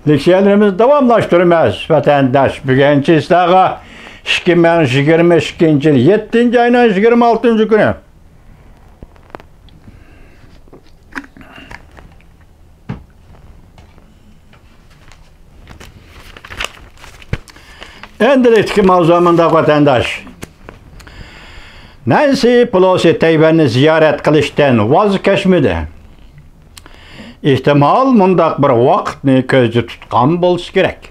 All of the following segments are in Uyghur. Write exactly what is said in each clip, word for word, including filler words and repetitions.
لېكسىيەلىرىمىزنى داۋاملاشتۇرىمىز، ۋەتەنداش. بۈگۈنچە سىلەرگە ئىككى مىڭ يىگىرمە ئىككىنچى يىل يەتتىنچى ئاينىڭ يىگىرمە ئالتىنچى كۈنى. ئەمدىلىكتىكى ماۋزۇ مۇنداق، ۋەتەنداش. نەنسى پېلوسى تەيۋەننى زىيارەت قىلىشتىن ۋاز كەچمىدى. ئېھتىمال، مۇنداق بىر ۋاقىتنى كۆزدە تۇتقان بولسا كېرەك.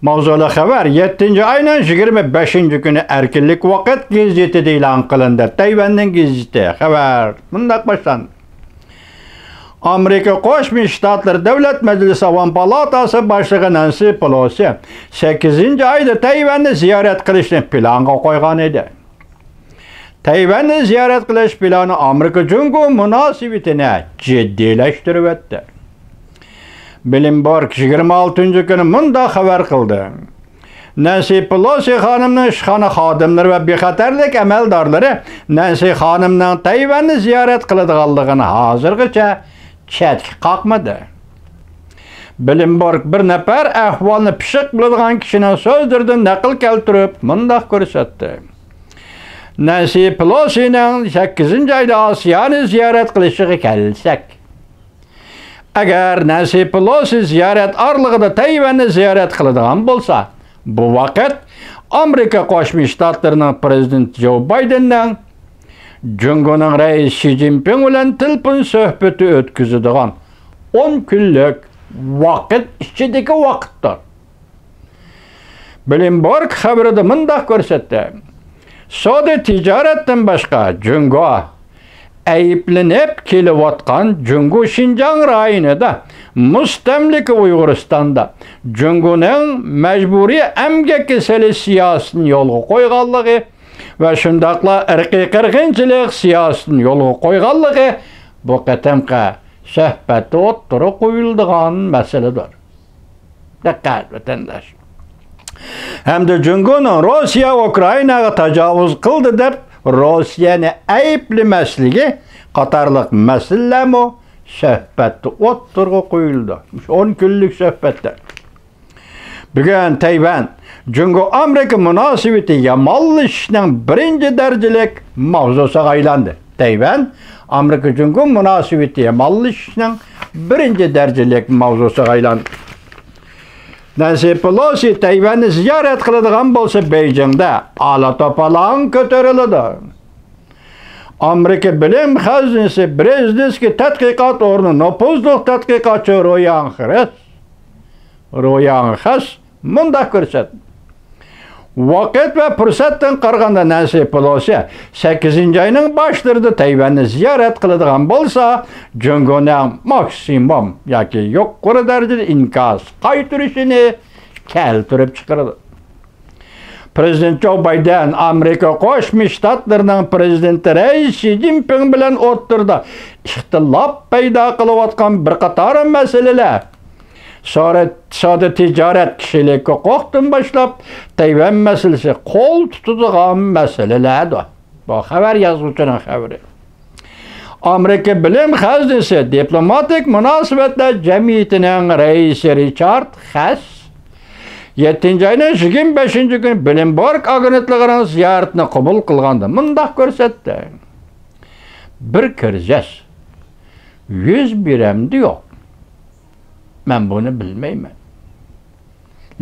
ماۋزۇلۇق خەۋەر يەتتىنچى ئاينىڭ يىگىرمە بەشىنچى كۈنى ئەركىنلىك ۋاقىت گېزىتىدە ئېلان قىلىندى. تەيۋەننىڭ گېزىتى خەۋەر مۇنداق باشلاندى. ئامېرىكا قوشما شتاتلىرى دۆلەت مەجلىسى ئاۋام پالاتاسى باشلىقى نەنسى پېلوسى سەككىزىنچى ئايدا تەيۋەننى زىيارەت قىلىشنى پىلانغا قويغان ئىدى. تەيۋەننى زىيارەت قىلىش پىلانى ئامېرىكا جۇڭگو مۇناسىۋىتىنى جىددىيلەشتۈرۈۋەتتى. بلومبېرگ يىگىرمە ئالتىنچى كۈنى مۇنداق خەۋەر قىلدى. نەنسى پېلوسى خانىمنىڭ ئىشخانا خادىملىرى ۋە بىخەتەرلىك ئەمەلدارلىرى نەنسى خانىمنىڭ تەيۋەننى زىيارەت قىلىدىغانلىقىنى ھازىرغىچە چەتكە قاقمىدى. بلومبېرگ بىر نەپەر ئەھۋالنى پىششىق بىلىدىغان كىشىنىڭ سۆزلىرىدىن نەقىل كەلتۈرۈپ مۇنداق كۆرسەتتى. نەنسى پېلوسىنىڭ سەككىزىنچى ئايدا ئاسىيانى زىيارەت قىلىشىغا كەلسەك، ئەگەر نەنسى پېلوسى زىيارەت ئارىلىقىدا تەيۋەننى زىيارەت قىلىدىغان بولسا، بۇ ۋاقىت ئامېرىكا قوشما شتاتلىرىنىڭ پىرېزىدېنتى جو بايدېننىڭ جۇڭگونىڭ رەئىسى شى جىنپىڭ بىلەن تېلېفون سۆھبىتى ئۆتكۈزىدىغان ئون كۈنلۈك ۋاقىت ئىچىدىكى ۋاقىتتۇر. بلومبېرگ خەۋىرىدە مۇنداق كۆرسەتتى: سودا تىجارەتتىن باشقا، جۇڭگو ئەيىبلىنىپ كېلىۋاتقان جۇڭگو شىنجاڭ رايونىدا مۇستەملىكە ئۇيغۇرىستاندا جۇڭگونىڭ مەجبۇرىي ئەمگەككە سېلىش سىياسىتىنى يولغا قويغانلىقى ۋە شۇنداقلا ئىرقىي قىرغىنچىلىق سىياسىتىنى يولغا قويغانلىقى بۇ قېتىمقى سۆھبەتتە ئوتتۇرىغا قويۇلىدىغان مەسىلىدۇر. دىققەت، ۋەتەنداش! ھەمدە جۇڭگونىڭ روسىيە ئۇكرائىناغا تاجاۋۇز قىلدى دەپ روسىيەنى ئەيىبلىمەسلىكى قاتارلىق مەسىلىلەرمۇ سۆھبەتتە ئوتتۇرىغا قويۇلىدۇ. مۇشۇ ئون كۈنلۈك سۆھبەتتە. بۈگۈن تەيۋەن جۇڭگو ئامېرىكا مۇناسىۋىتى يامانلىشىشنىڭ بىرىنچى دەرىجىلىك ماۋزۇسىغا ئايلاندى. تەيۋەن ئامېرىكا جۇڭگو مۇناسىۋىتى يامانلىشىشنىڭ بىرىنچى دەرىجىلىك ماۋزۇسىغا ئايلاندى. نەنسى پېلوسى تەيۋەننى زىيارەت قىلىدىغان بولسا، بېيجىڭدا ئالا توپىلاڭ كۆتۈرۈلىدۇ. ئامېرىكا بىلىم خەزىنىسى برېزنېۋسكىي تەتقىقات ئورنى نوپۇزلۇق تەتقىقاتچى رويان خرېس، رويان خەس مۇنداق كۆرسەتتى: ۋاقىت ۋە پۇرسەتتىن قارىغاندا، نەنسى پېلوسى سەككىزىنچى ئاينىڭ باشلىرىدا تەيۋەننى زىيارەت قىلىدىغان بولسا، جۇڭگونىڭ ماكسىمۇم ياكى يۇقىرى دەرىجىدە ئىنكاس قايتۇرۇشىنى كەلتۈرۈپ چىقىرىدۇ. پىرېزىدېنت جو بايدېن ئامېرىكا قوشما شتاتلىرىنىڭ پىرېزىدېنتى رەئىس شى جىنپىڭ بىلەن ئوتتۇرىدا ئىختىلاپ پەيدا قىلىۋاتقان بىر قاتار مەسىلىلەر، سودا، سودا تىجارەت، كىشىلىك ھوقۇقتىن باشلاپ، تەيۋەن مەسىلىسى قول تۇتىدىغان مەسىلىلەردۇر. بۇ خەۋەر يازغۇچىنىڭ خەۋىرى. ئامېرىكا بىلىم خەزىنىسى دىپلوماتىك مۇناسىۋەتلەر جەمئىيىتىنىڭ رەئىسى رىچارد خەس يەتتىنچى ئاينىڭ يىگىرمە بەشىنچى كۈنى بلومبېرگ ئاگېنتلىقىنىڭ زىيارىتىنى قوبۇل قىلغاندا مۇنداق كۆرسەتتى: بىر كىرىزىس يۈز بېرەمدۇ يوق، مەن بۇنى بىلمەيمەن.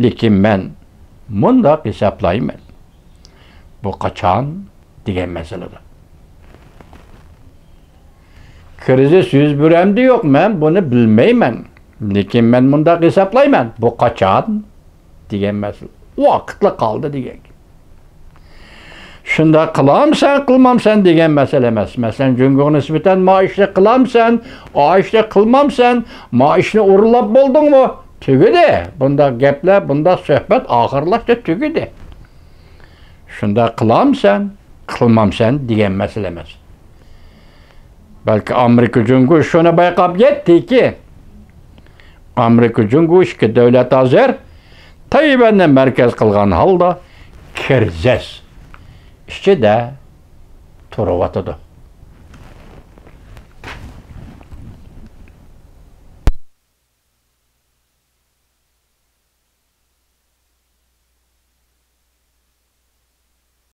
لېكىن مەن مۇنداق ھېسابلايمەن، بۇ قاچان دېگەن مەسىلىدۇر. كىرىزىس يۈز بېرەمدۇ يوق، مەن بۇنى بىلمەيمەن. لېكىن مەن مۇنداق ھېسابلايمەن، بۇ قاچان دېگەن مەسىلە. ۋاقىتلا قالدى دېگەن گەپ. شۇنداق قىلامسەن، قىلمامسەن دېگەن مەسىلە ئەمەس. مەسىلەن، جۇڭگوغا نىسبەتەن ما ئىشنى قىلامسەن، ئا ئىشنى قىلمامسەن، ما ئىشنى ئورۇنلاپ بولدۇڭمۇ؟ تۈگىدى. بۇنداق گەپلەر، بۇنداق سۆھبەت ئاخىرلاشتى، تۈگىدى. شۇنداق قىلامسەن، قىلمامسەن دېگەن مەسىلە ئەمەس. بەلكى ئامېرىكا جۇڭگو شۇنى بايقاپ يەتتىكى، ئامېرىكا جۇڭگو ئىككى دۆلەت ھازىر تەيۋەننى مەركەز قىلغان ھالدا كىرىزىس ئىچىدە تۇرۇۋاتىدۇ.